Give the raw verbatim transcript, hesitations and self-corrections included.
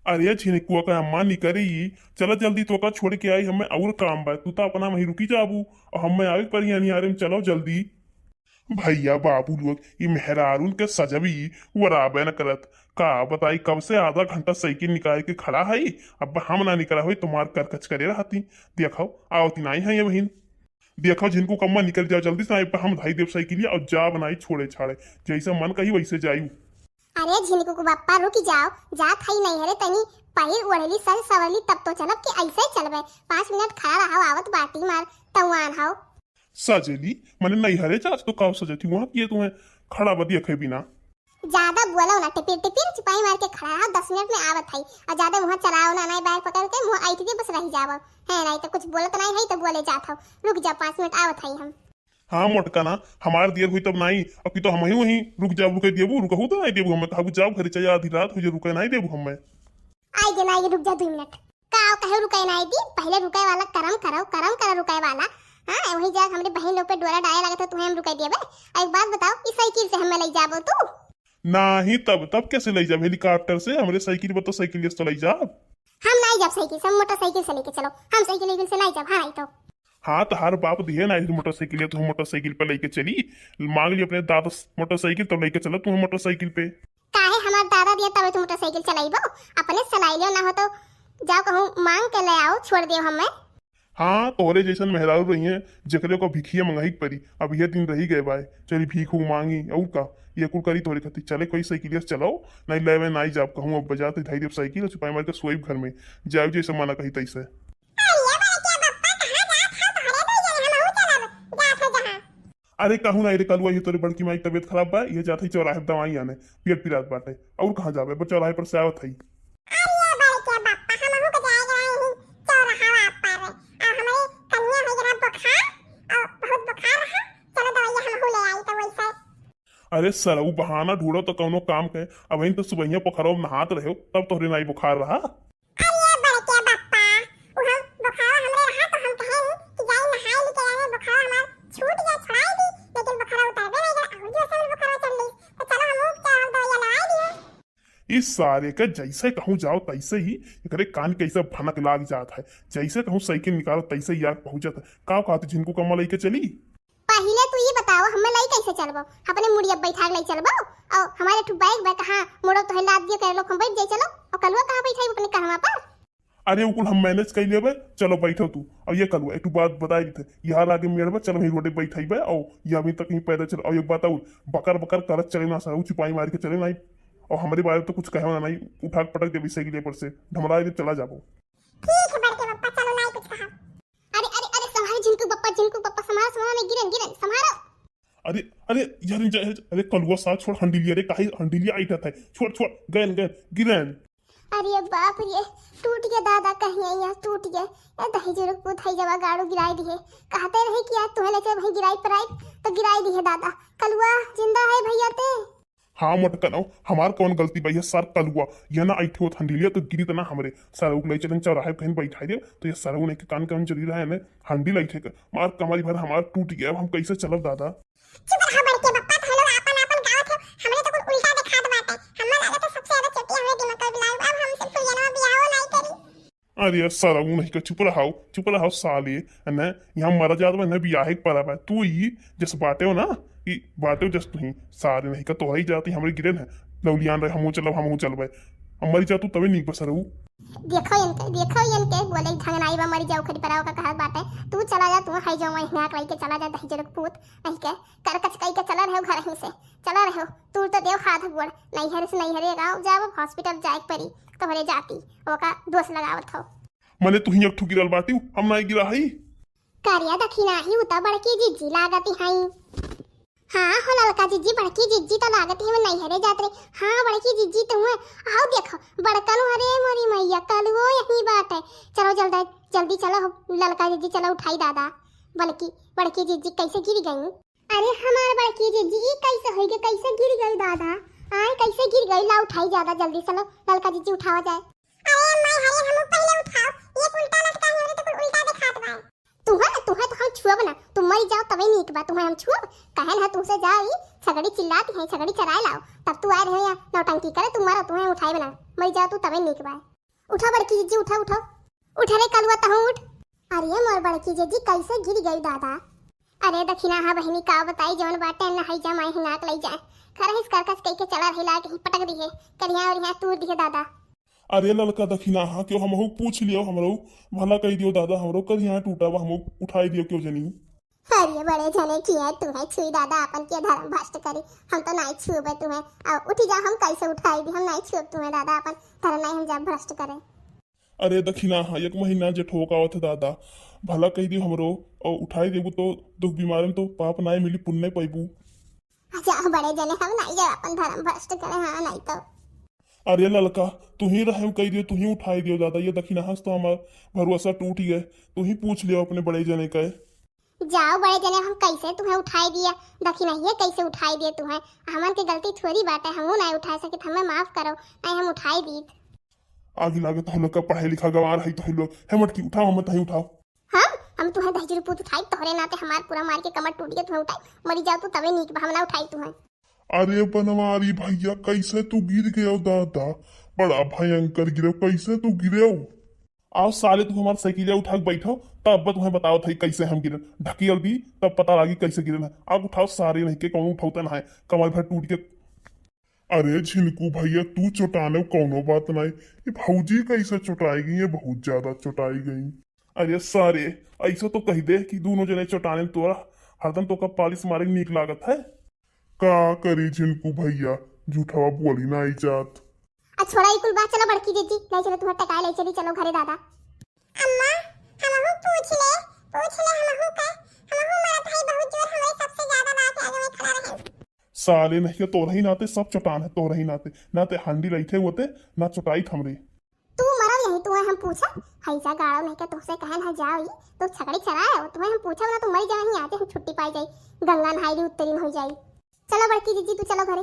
अरे झिनकुआ का अम्मा निकरी, चला जल्दी, तोका छोड़ के आई, हमें और काम बा। तू तो अपना वहीं रुकी जाबू और हमें आवे पर यहाँ निहारे में। चलो जल्दी। भैया बाबू लोग, ई मेहरारून के सजबी वराबे न करत। का बताई, कब से आधा घंटा साइकिल निकाल के खड़ा है, अब हम ना निकला होई, तुम्हार करकच करे रहती। देखो, आवती नहीं है ये बहिन। देखो झिनकू कम्मा, निकल जाओ जल्दी से, पर हम धाई देव साइकिलिया और जा बनाई छोड़े छाड़े, जैसे मन कही वैसे जायू। अरे झिनकू को बप्पा, रुक जाओ, जात हई नैहरे, तनी पहिर ओढ़ली, सज सवरली, तब तो चलब कि ऐसे ही चलबे। पाँच मिनट खड़ा रहो, आवत बाटी मार तउआन हो। सजेली? मने नैहरे जात तो काव सजती, वहाँ किए तुम्हें खड़ा बदिया खे बिना? ज्यादा बोलो ना, टिपिर टिपिर चुपाई मार के खड़ा रहो, दस मिनट में आवत हई। और ज्यादा मुँह चलाओ ना, नाई बैग पकड़ के मुँह ऐठ के बस रह जाओ, है नाई तो कुछ बोलत नाई है तो बोले जात हो। रुक जा, पाँच मिनट आवत हई हम। हाँ मोटका ना, हमार दियर हुई तब नाई, अब की तो हम ही वहीं रुक जाओ, रुके देबू, रुकहू तो नाई देबू हमें, कहबू जाओ घरे, चाहे आधी रात हो जाए, रुके नाई देबू हमें। आई गे नाई, रुक जा दो मिनट। का कहे रुके नाई दी, पहले रुके वाला करम करो, करम करो रुके वाला। हाँ, वही जा हमरे बहन लोग पे डोरा डाले लगे तो तुम्हें हम रुके देबे। और एक बात बताओ, इस साइकिल से हमें ले जाबो तू? नाही तब, तब कैसे ले जाब हेलीकॉप्टर से? हमरे साइकिल पर तो साइकिल से तो ले जाब। हम नाई जाब साइकिल से, हम मोटरसाइकिल से लेके चलो। हम साइकिल वाइकिल से नाई जाब, हाँ नाई तो। हाँ, तोहार बाप दिहे ना मोटरसाइकिल, तो हम मोटरसाइकिल पे लेके चली। मांग ली अपने दादा से मोटरसाइकिल, तो लेके चलो तुम्हें मोटरसाइकिल पे। काहे हमार दादा दिया तबे तू मोटरसाइकिल चलाइबो? अपने से चलाई लियो, ना हो तो जाओ कहूँ मांग के ले आओ, छोड़ दियो हमें। हाँ, तोहरे जैसन मेहरारू रही हैं, जेकरे को भिखिया मंगाई के परी। अब यह दिन रही गए बाय, चली भीख हूँ मांगी, और का? ये कुल करी तोहरे खातिर। चले कोई साइकिलिया से चलाओ, नहीं लेवे नाई जाब कहूँ। अब बजा तो धाई देब साइकिल, चुपाई मार के सोइब घर में, जाओ जैसे मना कही तैसे। अरे बड़के बप्पा, कहाँ जात हो? तोहरे दो जने, हमहू चलब, जात हो जहाँ। अरे कहूँ ना रे कलुआ, ये तोरे बड़की माई तबीयत खराब बा, ये जात है चौराहे पे दवाई आने, पेट पिरात बाटे। और कहाँ जाबे, बस चौराहे पर से आवत है। अरे बड़के बप्पा, हमहू के जाए के रहे ही चौराहा पर, और हमरे कनिया हो जरा बुखार, और बहुत बुखार रहा, चलो दवाई हमहू ले आई तो वैसे। अरे सरऊ, बहाना ढूंढो तो कौनो काम के। अब तो सुबहिया पोखरवा में नहात रहो, तब तोहरे नाई बुखार रहा। अरे बड़के बप्पा, उ हम बुखार हमरे रहा तो हम कहेन कि जाई नहाई ली के आवे, बुखार हमार छूट गया, छुड़ाई दी, लेकिन बुखार उतरबे नहीं गया, और जोर से हमरे बुखार चढ़ ली। तो चलो हम उपचार और दवाई लगा दिए। इस सारे के जैसे कहूँ जाओ तैसे ही, एकरे कान के ऐसे भनक लाग जात है, जैसे कहूँ साइकिल निकालो तैसे ही आग पहुँचत है। का कहत झिनकू कम्मा लेके चली? पहिले तू ई बताओ, हमें लई कैसे चलबो? अपने मुड़िया बैठा के लई चलबो? और हमारे एक ठो बैग बा, कहाँ मुड़ो तोहे लाद दियो, कह लो हम बैठ जाई, चलो। और कलुआ कहाँ बैठाई अपने कहवा पर? अरे, उ कुल हम मैनेज कर लेबे, चलो बैठो तू। और ये कलुआ, एक ठो बात बताई देते, यहाँ आगे मेड़ बा, चलो वहीं रोडे बैठाई बा, और ये अभी तक ही पैदल चल। और एक बात और, बकर बकर करत चले ना सर, उ चुपाई मार के चले ना, और हमारे बारे में तो कुछ कहवा ना नहीं, उठा के पटक देबे साइकिल पर से, ढमरा दे, चला जाबो। ठीक है बड़के बप्पा, चलो नाई कुछ कहा। अरे, अरे, अरे, संभारो झिनकू बप्पा, झिनकू बप्पा, संभारो, संभारो, नहीं गिरन, गिरन, संभारो। अरे, अरे, यार, यार, यार, अरे, कलुआ साथ छोड़, हंडिलिया रे, काहे हंडिलिया आइटत है, छोड़, छोड़, गयन, गयन, गिरन। अरे बाप रे, टूट गया दादा, कहीं यहाँ टूट गया। ए दही जरूर पूत है जवा गाड़ू गिराई दिए। कहते रहे कि आज तुम्हें लेके वहीं गिराई पर आई, तो गिराई दिए दादा। कलुआ जिंदा है भैया ते? हाँ मोटकनो, हमार कौन गलती बा? यह सार कलुआ, यह ना ऐठे होत हंडिलिया तो गिरी तना हमरे। सारा उगलाई चलन चौराहे पे कहीं बैठा दे, तो यह सारा उन्हें के कान कान जरी रहा है ने, हंडिल ऐठे के। मार कमरी भर हमार टूट गया, अब हम कैसे चलब दादा? चुप रहा बड़के बप्पा, तो लोग आपन आपन गावत हो, हमरे तो कुल उल्टा देखात बाटे। हमार लागत है सबसे ज्यादा चोटी हमरे दिमाग का बिलाई, अब हमसे फुलियनवा बियाहो नाई करी। अरे यार, सरऊ नहीं का, चुप रहाओ, चुप रहाओ साले। ने यहाँ मरा जात बा, ने बियाहे के परा बा। तू ही जस बाटे हो ना, ई बाटे हो जस तू ही। साले नहीं का, तोहरा ही जाती हमरे गिरे न। लौलियान रहे, हमहू चलब, हमहू चलबे। अब मरी जा तू तबे नीक बा सरऊ। देखो इनके, देखो इनके, बोले ढंग नाई बा, मरी जाओ खरी पराओ का कहत बाटे। तू चला जा, तू है जो वहीं नाक रही के चला जा, दही जरक पूत नहीं के, कर कचकाई के चला रहे घर ही से, चला रहे। तू तो देव हाथ गोड़, नैहर से नैहरे गाँव जाब, हॉस्पिटल जाए के परी, तोहरे जाती, ओका दोष लगावत हो। मने तू ही एक ठो गिरल बाटी, हम नाई गिरा हई। करिया दखिना ही उता बड़की जिज्जी लागती हई। हाँ हो ललका जिज्जी, बड़की जिज्जी तो लागती है, नैहरे जात रही। हाँ बड़की जिज्जी तो हुए, आओ देखो, बड़कन हरे मोरी मैया, कलुओ यहीं बाटे। चलो जल्दी, जल्दी चलो हो, ललका जिज्जी चलो उठाई दादा। बल्कि बड़की जिज्जी कैसे गिर गई? अरे हमार बड़की जिज्जी, ई कैसे होई गे, कैसे गिर गई दादा? आए कैसे गिर गई? ला उठाई ज्यादा जल्दी, चलो ललका जिज्जी उठावा जाए। अरे माई, हरे हमू पहले उठाओ, ये उल्टा लटका है, हमरे तो कुल उल्टा दिखात बा। तुहे ना, तुहे तो हम छुअब ना, तू मरी जाओ तबे नीक बा, तुहे हम छुअब? कहे ना तुमसे जाओ, ई सगड़ी चिल्लाती है, सगड़ी चराए लाओ, तब तू आए रहे यहाँ नौटंकी करे, तू मरो, तुहे हम उठाए ना, मरी जाओ तू तबे नीक बा। उठा बड़की जिज्जी, उठा, उठा। उठा रे कलुआ, तहूँ उठ। अरे मोर बड़की जिज्जी, कैसे गिर गई दादा? अरे दखिनहा बहिनी, का बताई, जौन बाटे नहाई जा माई हिनाक लई जाए। खरहिस करकस कई के चला रही, लाग ही पटक दिहे, करिया और यहाँ तूर दिहे दादा। अरे ललका दखिनहा, क्यों हमहू पूछ लियो, हमरो भला कही दियो दादा, हमरो करिया टूटा बा, हमहू उठाई दियो क्यों जनी। अरे बड़े जने किया तू है छुई दादा, अपन के धर्म भ्रष्ट करी, हम तो नहीं छुबे तू है। अब उठी जा, हम कैसे उठाई दी, हम नहीं छुब तू है दादा, अपन धर्म नहीं हम जब भ्रष्ट करे। अरे दखिनहा, एक महीना जेठोक आवत है दादा, भला कही दियो हमरो, और उठाई देबू तो दुख बीमारी में तो पाप नाय मिली, पुण्य पैबू। अच्छा बड़े जने, हम नहीं जाए अपन धर्म भ्रष्ट करे, हाँ नहीं तो। अरे ललका, तू ही रहम कही दियो, तू ही उठाई दियो दादा, ये दखिनहा से तो हमार भरोसा टूट गए, तू ही पूछ लियो अपने बड़े जने का। जाओ बड़े जने, हम कैसे तुम्हें उठाई दिया, दखिनहिए कैसे उठाई दिए तुम्हें, हमन के गलती थोड़ी बाटे, हमहू नहीं उठाई सकित, हमें माफ करो, नहीं हम उठाई दीत। आगी लागत हो लोग का पढ़ाई लिखा गंवार है तो लोग। हे मटकी, उठाओ, हम तहीं उठाओ। हम हम तुम्हें दहिजरू पूत उठाई, तोहरे नाते हमार पूरा मार के कमर टूट गया, तुम्हें उठाई, मरी जाओ तू तबे नीक बा, हम ना उठाई तुम्हें। अरे बनवारी भैया, कैसे तू गिर गयो दादा, बड़ा भयंकर गिरो, कैसे तू गिरो? आओ साले, तू हमार साइकिलिया उठा के बैठो, तब तुम्हें बताओ था कैसे हम गिरन। ढकेल दी, तब पता लागी कैसे गिरन है। आग उठाओ सारे, नहीं के कौन उठावता ना है, कमर भर टूट के। अरे झिनकू भैया, तू चोटाने कौनो बात नहीं, ये भौजी कैसे चोटाई गई, ये बहुत ज्यादा चोटाई गई। अरे सारे, ऐसा तो कह दे कि दोनों जने चोटाने तोरा, हरदम तो का पालिश मारे नीक लागत है। का करी झिनकू भैया, झूठवा बोली ना आई जात। आ छोड़ा ई कुल बात, चलो बड़की जिज्जी, ले चलो तुम्हें टकाए ले चली, चलो घरे दादा। अम्मा, हमहू पूछ ले, पूछ ले हमहू का, हमहू मरत है बहुत जोर, हमरे सबसे ज्यादा बात आगे में खड़ा रहे। साले नहीं के तोरही नाते सब चोटान है, तोरही नाते, ना ते हांडी लइठे होते, ना चोटाई हमरे। तू मरल यही, तुम्हें हम पूछा, हैजा गाड़ो नहीं के तुमसे कहे ना जाओ ई, तो छकड़ी चलाए हो, तुम्हें हम पूछा ना तो मर जाए ही, आज हम छुट्टी पाई जाई, गंगा नहाई ली उत्तरी में हो जाई। चलो बड़की जिज्जी, तू चलो घरे।